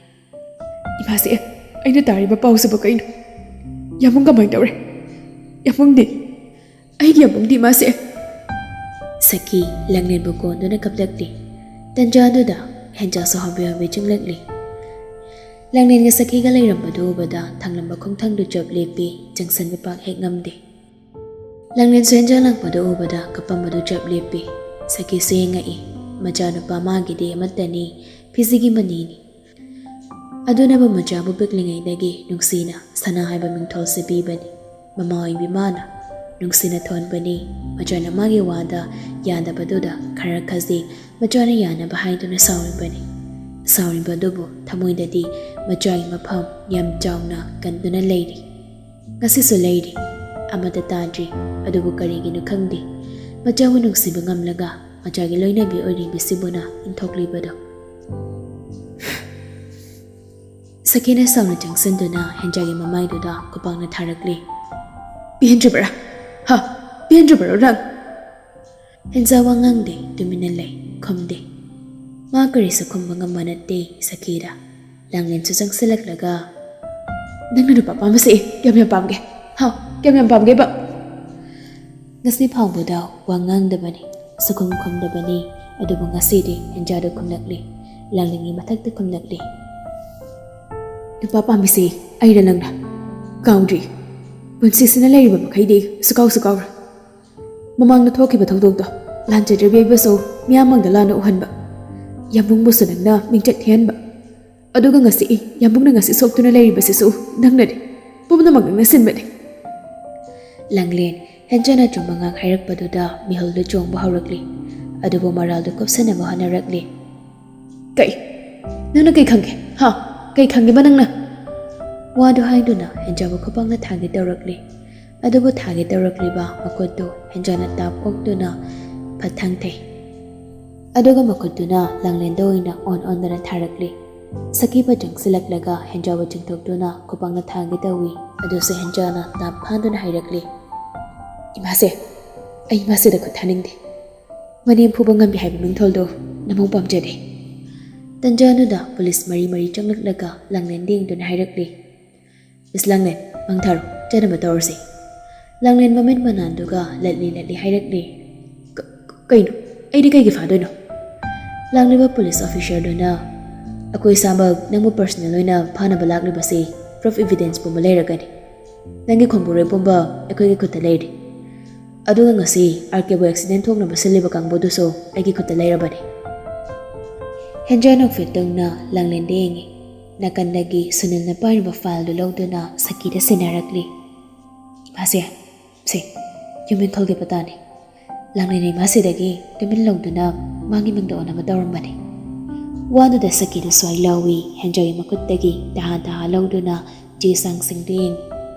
ꯏꯃꯥꯁꯦ, ꯑꯩꯅ ꯇꯥꯔꯤꯕ ꯄꯥꯎꯁꯤꯕꯨ ꯀꯩꯅꯣ? ꯌꯥꯝꯕꯨꯡ ꯀꯃꯥꯏꯅ ꯇꯧꯔꯦ? ꯌꯥꯝꯕꯨꯡꯗꯤ? ꯑꯩꯒꯤ ꯌꯥꯝꯕꯨꯡꯗꯤ ꯏꯃꯥꯁꯦ꯫ ꯁꯈꯤ ꯂꯥꯡꯂꯦꯟꯕꯨ ꯀꯣꯟꯗꯨꯅ ꯀꯞꯂꯛꯂꯤ꯫ ꯇꯟꯖꯥꯗꯨꯗ ꯍꯦꯟꯖꯥꯁꯨ ꯍꯥꯝꯕꯤ ꯍꯥꯝꯕꯤ ꯆꯤꯡꯂꯛꯂꯤ꯫ ꯂꯥꯡꯂꯦꯟꯒ ꯁꯈꯤꯒ ꯂꯩꯔꯝꯕꯗꯨ ꯎꯕꯗ ꯊꯪꯂꯝꯕ ꯈꯣꯡꯊꯥꯡꯗꯨ ꯆꯞ ꯂꯦꯞꯄꯤ, ꯆꯪꯁꯟꯕ ꯄꯥꯛ ꯍꯦꯛ ꯉꯝꯗꯦ꯫ ꯂꯥꯡꯂꯦꯟꯁꯨ ꯍꯦꯟꯖꯥ ꯂꯥꯛꯄꯗꯨ ꯎꯕꯗ ꯀꯞꯄꯝꯕꯗꯨ ꯆꯞ ꯂꯦꯞꯄꯤ꯫ ꯁꯈꯤꯁꯨ ꯌꯦꯡꯉꯛꯏ꯫ ꯃꯆꯥꯅꯨꯄꯥ ꯃꯥꯒꯤꯗꯤ ꯑꯃꯠꯇꯅꯤ, ꯐꯤꯖꯤꯒꯤ ꯃꯅꯤꯅꯤ꯫ ꯑꯗꯨꯅꯕꯨ ꯃꯆꯥꯕꯨ ꯄꯤꯛꯂꯤꯉꯩꯗꯒꯤ ꯅꯨꯡꯁꯤꯅ ꯁꯅꯥ ꯍꯥꯏꯕ ꯃꯤꯡꯊꯣꯜꯁꯦ ꯄꯤꯕꯅꯤ꯫ ꯃꯃꯥ ꯑꯣꯏꯕꯤ ꯃꯥꯅ ꯅꯨꯡꯁꯤꯅ ꯊꯣꯟꯕꯅꯤ꯫ ꯃꯆꯥꯅ ꯃꯥꯒꯤ ꯋꯥꯗ ꯌꯥꯗꯕꯗꯨꯗ ꯈꯔ ꯈꯖꯤꯛ ꯃꯆꯥꯅ ꯌꯥꯅꯕ ꯍꯥꯏꯗꯨꯅ ꯁꯥꯎꯔꯤꯕꯅꯤ꯫ ꯁꯥꯎꯔꯤꯕ ꯑꯗꯨꯕꯨ ꯊꯃꯣꯏꯗꯗꯤ ꯃꯆꯥꯒꯤ ꯃꯐꯝ ꯌꯥꯝ ꯆꯥꯎꯅ ꯀꯟꯗꯨꯅ ꯂꯩꯔꯤ꯫ ꯉꯁꯤꯁꯨ ꯂꯩꯔꯤ꯫ ꯑꯃꯠꯇ ꯇꯥꯗ꯭ꯔꯤ꯫ ꯑꯗꯨꯕꯨ ꯀꯔꯤꯒꯤꯅꯣ ꯈꯪꯗꯦ, ꯃꯆꯥꯕꯨ ꯅꯨꯡꯁꯤꯕ ꯉꯝꯂꯒ ꯃꯆꯥꯒꯤ ꯂꯣꯏꯅꯕꯤ ꯑꯣꯏꯔꯤꯕꯁꯤꯕꯨꯅ ꯏꯟꯊꯣꯛꯂꯤꯕꯗꯣ꯫ ꯁꯈꯤꯅ ꯁꯥꯎꯅ ꯆꯪꯁꯤꯟꯗꯨꯅ ꯍꯦꯟꯖꯥꯒꯤ ꯃꯃꯥꯏꯗꯨꯗ ꯈꯨꯄꯥꯛꯅ ꯊꯥꯔꯛꯂꯤ꯫ ꯄꯦꯟꯗ꯭ꯔꯕ꯭ꯔꯥ? ꯍꯥ? ꯄꯦꯟꯗ꯭ꯔꯕ꯭ꯔꯣ ꯅꯪ? ꯍꯦꯟꯖꯥ ꯋꯥ ꯉꯥꯡꯗꯦ, ꯇꯨꯃꯤꯟꯅ ꯂꯩ, ꯈꯨꯝꯗꯦ꯫ ꯃꯥ ꯀꯔꯤꯁꯨ ꯈꯨꯝꯕ ꯉꯝꯕ ꯅꯠꯇꯦ ꯁꯈꯤꯗ꯫ ꯂꯥꯡꯂꯦꯟꯁꯨ ꯆꯪꯁꯤꯜꯂꯛꯂꯒ, "ꯅꯪꯅ ꯅꯨꯄꯥ ꯄꯥꯝꯕꯁꯦ ꯀꯌꯥꯝ ꯌꯥꯝ ꯄꯥꯝꯒꯦ? ꯍꯥ? ꯀꯌꯥꯝ ꯌꯥꯝ ꯄꯥꯝꯒꯦꯕ?" ꯉꯁꯤ ꯐꯥꯎꯕꯗ ꯋꯥ ꯉꯥꯡꯗꯕꯅꯤ, ꯁꯨꯈꯨꯝ ꯈꯨꯝꯗꯕꯅꯤ꯫ ꯑꯗꯨꯕꯨ ꯉꯁꯤꯗꯤ ꯍꯦꯟꯖꯥꯗ ꯈꯨꯝꯂꯛꯂꯤ, ꯂꯥꯡꯂꯦꯟꯒꯤ ꯃꯊꯛꯇ ꯈꯨꯝꯂꯛꯂꯤ꯫ "ꯅꯨꯄꯥ ꯄꯥꯝꯃꯤꯁꯦ ꯑꯩꯔ ꯅꯪꯔ? ꯀꯥꯎꯗ꯭ꯔꯤ꯫ ꯄꯨꯟꯁꯤꯁꯤꯅ ꯂꯩꯔꯤꯕ ꯃꯈꯩꯗꯤ ꯁꯨꯀꯥꯎꯁꯨ ꯀꯥꯎꯔꯣꯏ꯫ ꯃꯃꯥꯡꯗ ꯊꯣꯛꯈꯤꯕ ꯊꯧꯗꯣꯛꯇꯣ ꯂꯥꯟꯖꯗ꯭ꯔꯕꯤ ꯑꯩꯕꯨꯁꯨ ꯃꯤꯌꯥꯝ ꯃꯥꯡꯗ ꯂꯥꯟꯅ ꯎꯍꯟꯕ, ꯌꯥꯝꯕꯨꯡꯕꯨꯁꯨ ꯅꯪꯅ ꯃꯤꯡꯆꯠ ꯊꯤꯍꯟꯕ, ꯑꯗꯨꯒ ꯉꯁꯤ ꯌꯥꯝꯕꯨꯡꯅ ꯉꯁꯤ ꯁꯣꯛꯇꯨꯅ ꯂꯩꯔꯤꯕꯁꯤꯁꯨ ꯅꯪꯅꯅꯤ꯫ ꯄꯨꯝꯅꯃꯛ ꯅꯪꯅ ꯁꯤꯟꯕꯅꯤ꯫" ꯂꯥꯡꯂꯦꯟ ꯍꯦꯟꯖꯥꯅ ꯑꯆꯨꯝꯕ ꯉꯥꯡ ꯍꯥꯏꯔꯛꯄꯗꯨꯗ ꯃꯤꯍꯨꯜꯗꯨ ꯆꯣꯡꯕ ꯍꯧꯔꯛꯂꯤ꯫ ꯑꯗꯨꯕꯨ ꯃꯔꯥꯜꯗꯨ ꯀꯨꯞꯁꯟꯅꯕ ꯍꯣꯠꯅꯔꯛꯂꯤ꯫ "ꯀꯩ? ꯅꯪꯅ ꯀꯩ ꯈꯪꯒꯦ? ꯍꯥ? ꯀꯩ ꯈꯪꯒꯦꯕ ꯅꯪꯅ?" ꯋꯥꯗꯨ ꯍꯥꯏꯗꯨꯅ ꯍꯦꯟꯖꯥꯕꯨ ꯈꯨꯄꯥꯛꯅ ꯊꯥꯒꯦ ꯇꯧꯔꯛꯂꯤ꯫ ꯑꯗꯨꯕꯨ ꯊꯥꯒꯦ ꯇꯧꯔꯛꯂꯤꯕ ꯃꯈꯨꯠꯇꯨ ꯍꯦꯟꯖꯥꯅ ꯇꯥꯞ ꯑꯣꯛꯇꯨꯅ ꯐꯠ ꯊꯥꯡꯊꯩ꯫ ꯑꯗꯨꯒ ꯃꯈꯨꯠꯇꯨꯅ ꯂꯥꯡꯂꯦꯟꯗ ꯑꯣꯏꯅ ꯑꯣꯟ ꯑꯣꯟꯗꯨꯅ ꯊꯥꯔꯛꯂꯤ꯫ ꯁꯈꯤꯕ ꯆꯪꯁꯤꯜꯂꯛꯂꯒ ꯍꯦꯟꯖꯥꯕꯨ ꯆꯤꯡꯊꯣꯛꯇꯨꯅ ꯈꯨꯄꯥꯛꯅ ꯊꯥꯡꯒꯦ ꯇꯧꯏ꯫ ꯑꯗꯨꯁꯨ ꯍꯦꯟꯖꯥꯅ ꯇꯥꯞ ꯐꯥꯗꯨꯅ ꯍꯥꯏꯔꯛꯂꯤ, "ꯏꯃꯥꯁꯦ, ꯑꯩ ꯃꯁꯤꯗ ꯈꯨꯠ ꯊꯥꯅꯤꯡꯗꯦ꯫ ꯃꯅꯦꯝ ꯐꯨꯕ ꯉꯝꯃꯤ ꯍꯥꯏꯕ ꯃꯤꯡꯊꯣꯜꯗꯣ ꯅꯃꯧ ꯄꯥꯝꯖꯗꯦ꯫" ꯇꯟꯖꯥꯗꯨꯗ ꯄꯨꯂꯤꯁ ꯃꯔꯤ ꯃꯔꯤ ꯆꯪꯂꯛꯂꯒ ꯂꯥꯡꯂꯦꯟꯗ ꯌꯦꯡꯗꯨꯅ ꯍꯥꯏꯔꯛꯂꯤ, "ꯃꯤꯁ ꯂꯥꯡꯂꯦꯟ, ꯃꯥꯡꯊꯥꯔꯣ, ꯆꯠꯅꯕ ꯇꯧꯔꯁꯤ꯫" ꯂꯥꯡꯂꯦꯟ ꯃꯃꯤꯠ ꯃꯅꯥꯟꯗꯨꯒ ꯂꯠꯂꯤ ꯂꯠꯂꯤ ꯍꯥꯏꯔꯛꯂꯤ, "ꯀ-, ꯀ-, ꯀꯩꯅꯣ? ꯑꯩꯗꯤ ꯀꯩꯒꯤ ꯐꯥꯗꯣꯏꯅꯣ?" ꯂꯥꯛꯂꯤꯕ ꯄꯨꯂꯤꯁ ꯑꯣꯐꯤꯁꯔꯗꯨꯅ, "ꯑꯩꯈꯣꯏ ꯏꯁꯥꯃꯛ ꯅꯪꯕꯨ ꯄꯔꯁꯅꯦꯜ ꯑꯣꯏꯅ ꯐꯥꯅꯕ ꯂꯥꯛꯂꯤꯕꯁꯤ ꯄ꯭ꯔꯨꯐ ꯏꯚꯤꯗꯦꯟꯁ ꯄꯨꯝꯕ ꯂꯩꯔꯒꯅꯤ꯫ ꯅꯪꯒꯤ ꯈꯣꯡꯕꯨꯔꯩ ꯄꯨꯝꯕ ꯑꯩꯈꯣꯏꯒꯤ ꯈꯨꯠꯇ ꯂꯩꯔꯤ꯫ ꯑꯗꯨꯒ ꯉꯁꯤ ꯑꯥꯔ ꯀꯦꯕꯨ ꯑꯦꯛꯁꯤꯗꯦꯟ ꯊꯣꯛꯅꯕ ꯁꯤꯜꯂꯤꯕ ꯀꯥꯡꯕꯨꯗꯨꯁꯨ ꯑꯩꯒꯤ ꯈꯨꯠꯇ ꯂꯩꯔꯕꯅꯤ꯫" ꯍꯦꯟꯖꯥ ꯅꯣꯛꯐꯦꯠ ꯇꯧꯅ ꯂꯥꯡꯂꯦꯟꯗ ꯌꯦꯡꯉꯤ꯫ ꯅꯥꯀꯟꯗꯒꯤ ꯁꯨꯅꯤꯜꯅ ꯄꯥꯏꯔꯤꯕ ꯐꯥꯏꯜꯗꯨ ꯂꯧꯗꯨꯅ ꯁꯈꯤꯗ ꯁꯤꯟꯅꯔꯛꯂꯤ꯫ "ꯏꯃꯥꯁꯦ, ꯁꯦ, ꯌꯨꯝ ꯏꯪꯈꯣꯜꯒꯤ ꯄꯇꯥꯅꯤ꯫ ꯂꯥꯡꯂꯦꯟ ꯏꯃꯥꯁꯤꯗꯒꯤ ꯇꯨꯃꯤꯟ ꯂꯧꯗꯨꯅ ꯃꯥꯒꯤ ꯃꯤꯡꯗ ꯑꯣꯟꯅꯕ ꯇꯧꯔꯝꯕꯅꯤ꯫" ꯋꯥꯗꯨꯗ ꯁꯈꯤꯗꯨ ꯁ꯭ꯋꯥꯏ ꯂꯥꯎꯏ꯫ ꯍꯦꯟꯖꯥꯒꯤ ꯃꯈꯨꯠꯇꯒꯤ ꯇꯍꯥ ꯇꯍꯥ ꯂꯧꯗꯨꯅ ꯆꯦ ꯆꯥꯡꯁꯤꯡꯗꯨ ꯌꯦꯡꯉꯤ꯫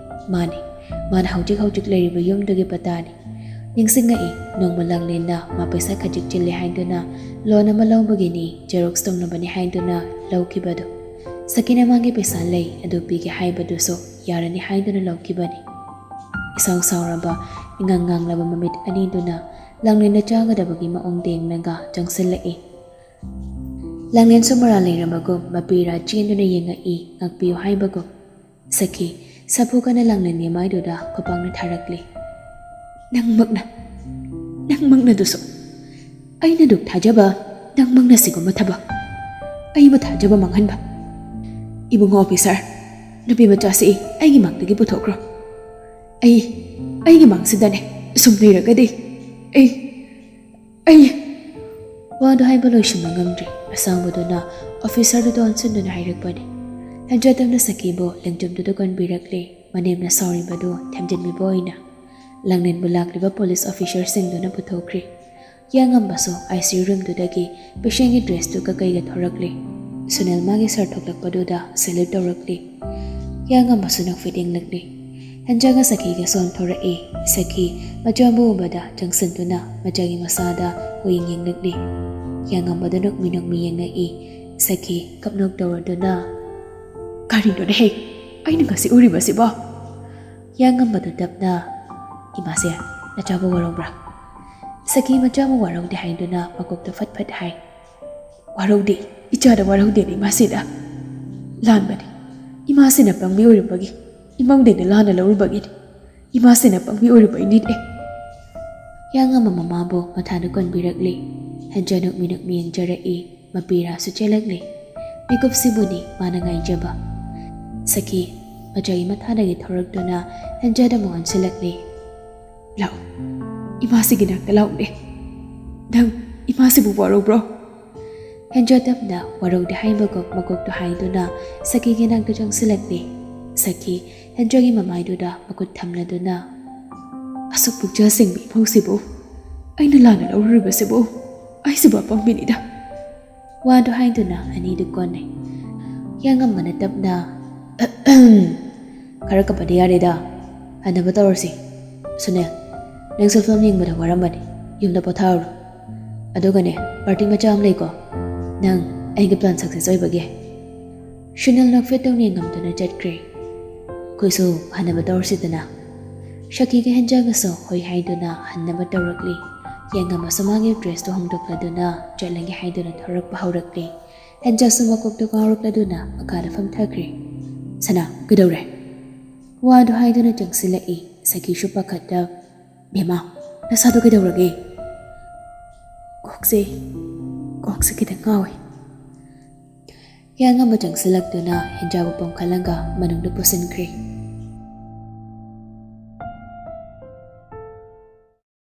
ꯃꯥꯅꯤ, ꯃꯥꯅ ꯍꯧꯖꯤꯛ ꯍꯧꯖꯤꯛ ꯂꯩꯔꯤꯕ ꯌꯨꯝꯗꯨꯒꯤ ꯄꯇꯥꯅꯤ꯫ ꯅꯤꯡꯁꯤꯡꯉꯛꯏ, ꯅꯣꯡꯃ ꯂꯥꯡꯂꯦꯟꯅ ꯃꯥ ꯄꯩꯁꯥ ꯈꯖꯤꯛ ꯆꯤꯜꯂꯦ ꯍꯥꯏꯗꯨꯅ ꯂꯣꯟ ꯑꯃ ꯂꯧꯕꯒꯤꯅꯤ, ꯖꯦꯔꯣꯛꯁ ꯇꯧꯅꯕꯅꯤ ꯍꯥꯏꯗꯨꯅ ꯂꯧꯈꯤꯕꯗꯨ꯫ ꯁꯈꯤꯅ ꯃꯥꯒꯤ ꯄꯩꯁꯥ ꯂꯩ ꯑꯗꯨ ꯄꯤꯒꯦ ꯍꯥꯏꯕꯗꯨꯁꯨ ꯌꯥꯔꯅꯤ ꯍꯥꯏꯗꯨꯅ ꯂꯧꯈꯤꯕꯅꯤ꯫ ꯏꯁꯥꯎ ꯁꯥꯎꯔꯕ, ꯏꯉꯥꯡ ꯉꯥꯡꯂꯕ ꯃꯃꯤꯠ ꯑꯅꯤꯗꯨꯅ ꯂꯥꯡꯂꯦꯟꯅ ꯆꯥꯒꯗꯕꯒꯤ ꯃꯑꯣꯡꯗ ꯌꯦꯡꯂꯒ ꯆꯪꯁꯤꯜꯂꯛꯏ꯫ ꯂꯥꯡꯂꯦꯟꯁꯨ ꯃꯔꯥꯜ ꯂꯩꯔꯕꯒꯨꯝ ꯃꯄꯤꯔꯥ ꯆꯦꯟꯗꯨꯅ ꯌꯦꯡꯉꯛꯏ, ꯉꯥꯛꯄꯤꯌꯨ ꯍꯥꯏꯕꯒꯨꯝ꯫ ꯁꯈꯤ, ꯁꯥꯐꯨ ꯀꯟꯅ ꯂꯥꯡꯂꯦꯟꯒꯤ ꯃꯥꯏꯗꯨꯗ ꯈꯨꯄꯥꯛꯅ ꯊꯥꯔꯛꯂꯤ꯫ "ꯅꯪꯃꯛꯅ, ꯅꯪꯃꯛꯅ ꯑꯗꯨꯁꯨ꯫ ꯑꯩꯅ ꯗꯨꯛ ꯊꯥꯖꯕ ꯅꯪꯃꯛꯅ ꯁꯤꯒꯨꯝꯕ ꯊꯕꯛ, ꯑꯩꯕꯨ ꯊꯥꯖꯕ ꯃꯥꯡꯍꯟꯕ꯫ ꯏꯕꯨꯡꯉꯣ ꯑꯣꯐꯤꯁꯥꯔ, ꯅꯨꯄꯤ ꯃꯆꯥꯁꯤ ꯑꯩꯒꯤ ꯃꯥꯡꯗꯒꯤ ꯄꯨꯊꯣꯛꯈ꯭ꯔꯣ꯫ ꯑꯩ, ꯑꯩꯒꯤ ꯃꯥꯡꯁꯤꯗꯅꯦ ꯁꯨꯝ ꯂꯩꯔꯒꯗꯤ ꯑꯩ, ꯑꯩ꯫" ꯋꯥꯗꯨ ꯍꯥꯏꯕ ꯂꯣꯏꯁꯤꯟꯕ ꯉꯝꯗ꯭ꯔꯤ꯫ ꯑꯁꯥꯡꯕꯗꯨꯅ ꯑꯣꯐꯤꯁꯥꯔꯗꯨꯗ ꯑꯣꯟꯁꯤꯟꯗꯨꯅ ꯍꯥꯏꯔꯛꯄꯅꯤ꯫ ꯍꯦꯟꯖꯥ ꯇꯞꯅ ꯁꯈꯤꯕꯨ ꯂꯦꯡꯖꯨꯝꯗꯨꯗ ꯀꯣꯟꯕꯤꯔꯛꯂꯦ, ꯃꯅꯦꯝꯅ ꯁꯥꯎꯔꯤꯕꯗꯨ ꯊꯦꯝꯖꯤꯟꯕꯤꯕ ꯑꯣꯏꯅ꯫ ꯂꯥꯡꯂꯦꯟꯕꯨ ꯂꯥꯛꯂꯤꯕ police ꯑꯣꯐꯤꯁꯥꯔꯁꯤꯡꯗꯨꯅ ꯄꯨꯊꯣꯛꯈ꯭ꯔꯦ꯫ ꯌꯥꯉꯝꯕꯁꯨ I C U ꯔꯨꯝꯗꯨꯗꯒꯤ ꯄꯦꯁꯦꯟꯒꯤ ꯗ꯭ꯔꯦꯁꯇꯨ ꯀꯀꯩꯒ ꯊꯣꯔꯛꯂꯦ꯫ Sunil ꯃꯥꯒꯤ ꯁꯥꯔ ꯊꯣꯛꯂꯛꯄꯗꯨꯗ ꯁꯦꯂ꯭ꯌꯨꯠ ꯇꯧꯔꯛꯂꯦ꯫ ꯌꯥꯉꯝꯕꯁꯨ ꯅꯣꯛꯐꯦꯠ ꯌꯦꯡꯂꯛꯂꯦ꯫ ꯍꯦꯟꯖꯥꯒ ꯁꯈꯤꯒꯁꯨ ꯑꯣꯟꯊꯣꯔꯛꯏ꯫ ꯁꯈꯤ ꯃꯆꯥꯕꯨ ꯎꯕꯗ ꯆꯪꯁꯤꯟꯗꯨꯅ ꯃꯆꯥꯒꯤ ꯃꯁꯥꯗ ꯀꯨꯏꯡ ꯌꯦꯡꯂꯛꯂꯤ꯫ ꯌꯥꯉꯝꯕꯗ ꯅꯣꯛꯃꯤ ꯅꯣꯛꯃꯤ ꯌꯦꯡꯉꯛꯏ꯫ ꯁꯈꯤ ꯀꯞꯅꯣꯛ ꯇꯧꯔꯗꯨꯅ, "ꯀꯔꯤꯅꯣꯅꯦꯍꯦ ꯑꯩꯅ ꯉꯁꯤ ꯎꯔꯤꯕꯁꯤꯕꯣ?" ꯌꯥꯉꯝꯕꯗ ꯇꯞꯅ, "ꯏꯃꯥꯁꯦ, ꯅꯆꯥꯕꯨ ꯋꯥꯔꯧꯕ꯭ꯔꯥ?" ꯁꯈꯤ ꯃꯆꯥꯕꯨ ꯋꯥꯔꯧꯗꯦ ꯍꯥꯏꯗꯨꯅ ꯃꯀꯣꯛꯇ ꯐꯠ ꯐꯠ ꯍꯥꯏ꯫ "ꯋꯥꯔꯧꯗꯦ, ꯏꯆꯥꯗ ꯋꯥꯔꯧꯗꯦꯅꯦ ꯏꯃꯥꯁꯤꯗ꯫ ꯂꯥꯟꯕꯅꯤ꯫ ꯏꯃꯥꯁꯤꯅ ꯄꯪꯕꯤ ꯑꯣꯏꯔꯨꯕꯒꯤ, ꯏꯃꯧꯗꯩꯅ ꯂꯥꯟꯅ ꯂꯧꯔꯨꯕꯒꯤꯅꯤ꯫ ꯏꯃꯥꯁꯤꯅ ꯄꯪꯕꯤ ꯑꯣꯏꯔꯨꯕꯩꯅꯤꯅꯦ꯫" ꯌꯥꯉꯝꯕ ꯃꯃꯥꯕꯨ ꯃꯊꯥꯅ ꯀꯣꯟꯕꯤꯔꯛꯂꯤ꯫ ꯍꯦꯟꯖꯥ ꯅꯣꯛꯃꯤ ꯅꯣꯛꯃꯤ ꯌꯦꯡꯖꯔꯛꯏ꯫ ꯃꯄꯤꯔꯥꯁꯨ ꯆꯦꯜꯂꯛꯂꯤ꯫ ꯃꯤꯀꯨꯞꯁꯤꯕꯨꯅꯤ ꯃꯥꯅ ꯉꯥꯏꯖꯕ꯫ ꯁꯈꯤ ꯃꯆꯥꯒꯤ ꯃꯊꯥꯗꯒꯤ ꯊꯣꯔꯛꯇꯨꯅ ꯍꯦꯟꯖꯥꯗ ꯑꯃꯨꯛ ꯑꯣꯟꯁꯤꯜꯂꯛꯂꯤ꯫ "ꯂꯥꯛꯎ, ꯏꯃꯥꯁꯤꯒꯤ ꯅꯥꯛꯇ ꯂꯥꯛꯎꯅꯦ꯫ ꯅꯪ ꯏꯃꯥꯁꯤꯕꯨ ꯋꯥꯔꯧꯕ꯭ꯔꯣ?" ꯍꯦꯟꯖꯥ ꯇꯞꯅ ꯋꯥꯔꯧꯗꯦ ꯍꯥꯏꯕꯒꯨꯝ ꯃꯀꯣꯛꯇꯨ ꯍꯥꯏꯗꯨꯅ ꯁꯈꯤꯒꯤ ꯅꯥꯛꯇ ꯆꯪꯁꯤꯜꯂꯛꯂꯤ꯫ ꯁꯈꯤ ꯍꯦꯟꯖꯥꯒꯤ ꯃꯃꯥꯏꯗꯨꯗ ꯃꯈꯨꯠ ꯊꯝꯂꯗꯨꯅ, "ꯑꯁꯨꯛ ꯄꯨꯛꯆꯦꯜ ꯁꯦꯡꯕ ꯏꯃꯧꯁꯤꯕꯨ ꯑꯩꯅ ꯂꯥꯟꯅ ꯂꯧꯔꯨꯔꯤꯕꯁꯤꯕꯨ ꯑꯩꯁꯤꯕꯨ ꯑꯄꯪꯕꯤꯅꯤꯗ꯫" ꯋꯥꯗꯨ ꯍꯥꯏꯗꯨꯅ ꯑꯅꯤꯗꯨ ꯀꯣꯟꯅꯩ꯫ ꯌꯥꯉꯝꯕꯅ ꯇꯞꯅ, "ꯈꯔ ꯀꯞꯄꯗꯤ ꯌꯥꯔꯦꯗ, ꯍꯟꯅꯕ ꯇꯧꯔꯁꯤ꯫ ꯁꯨꯅꯤꯜ, ꯅꯪꯁꯨ ꯐꯤꯂꯝ ꯌꯦꯡꯕꯗ ꯋꯥꯔꯝꯕꯅꯤ, ꯌꯨꯝꯗ ꯄꯣꯊꯥꯔꯨꯔꯣ꯫ ꯑꯗꯨꯒꯅꯦ, ꯄꯥꯔꯇꯤ ꯃꯆꯥ ꯑꯃ ꯂꯩꯀꯣ, ꯅꯪ ꯑꯩꯒꯤ ꯄ꯭ꯂꯥꯟ ꯁꯛꯁꯦꯁ ꯑꯣꯏꯕꯒꯤ꯫" ꯁꯨꯅꯤꯜ ꯅꯣꯛꯐꯦꯠ ꯇꯧꯅ ꯌꯦꯡꯉꯝꯗꯨꯅ ꯆꯠꯈ꯭ꯔꯦ꯫ "ꯑꯩꯈꯣꯏꯁꯨ ꯍꯟꯅꯕ ꯇꯧꯔꯁꯤꯗꯅ꯫" ꯁꯈꯤꯒ ꯍꯦꯟꯖꯥꯒꯁꯨ ꯍꯣꯏ ꯍꯥꯏꯗꯨꯅ ꯍꯟꯅꯕ ꯇꯧꯔꯛꯂꯤ꯫ ꯌꯥꯉꯝꯕꯁꯨ ꯃꯥꯒꯤ ꯗ꯭ꯔꯦꯁꯇꯨ ꯍꯣꯡꯗꯣꯛꯂꯗꯨꯅ ꯆꯠꯂꯒꯦ ꯍꯥꯏꯗꯨꯅ ꯊꯣꯔꯛꯄ ꯍꯧꯔꯛꯂꯤ꯫ ꯍꯦꯟꯖꯥꯁꯨ ꯃꯀꯣꯛꯇꯨ ꯉꯥꯎꯔꯛꯂꯗꯨꯅ ꯃꯈꯥꯗ ꯐꯝꯊꯈ꯭ꯔꯦ꯫ "ꯁꯅꯥ, ꯀꯩꯗꯧꯔꯦ?" ꯋꯥꯗꯨ ꯍꯥꯏꯗꯨꯅ ꯆꯪꯁꯤꯜꯂꯛꯏ꯫ ꯁꯈꯤꯁꯨ ꯄꯥꯈꯠꯇ, "ꯕꯦꯝꯃ, ꯅꯁꯥꯗꯣ ꯀꯩꯗꯧꯔꯒꯦ?" "ꯀꯣꯛꯁꯦ, ꯀꯣꯛꯁꯦ ꯈꯤꯇꯪ ꯉꯥꯎꯋꯦ꯫" ꯌꯥꯉꯝꯕ ꯆꯪꯁꯤꯜꯂꯛꯇꯨꯅ ꯍꯦꯟꯖꯥꯕꯨ ꯄꯣꯝꯈꯠꯂꯒ ꯃꯅꯨꯡꯗ ꯄꯨꯁꯤꯟꯈ꯭ꯔꯦ꯫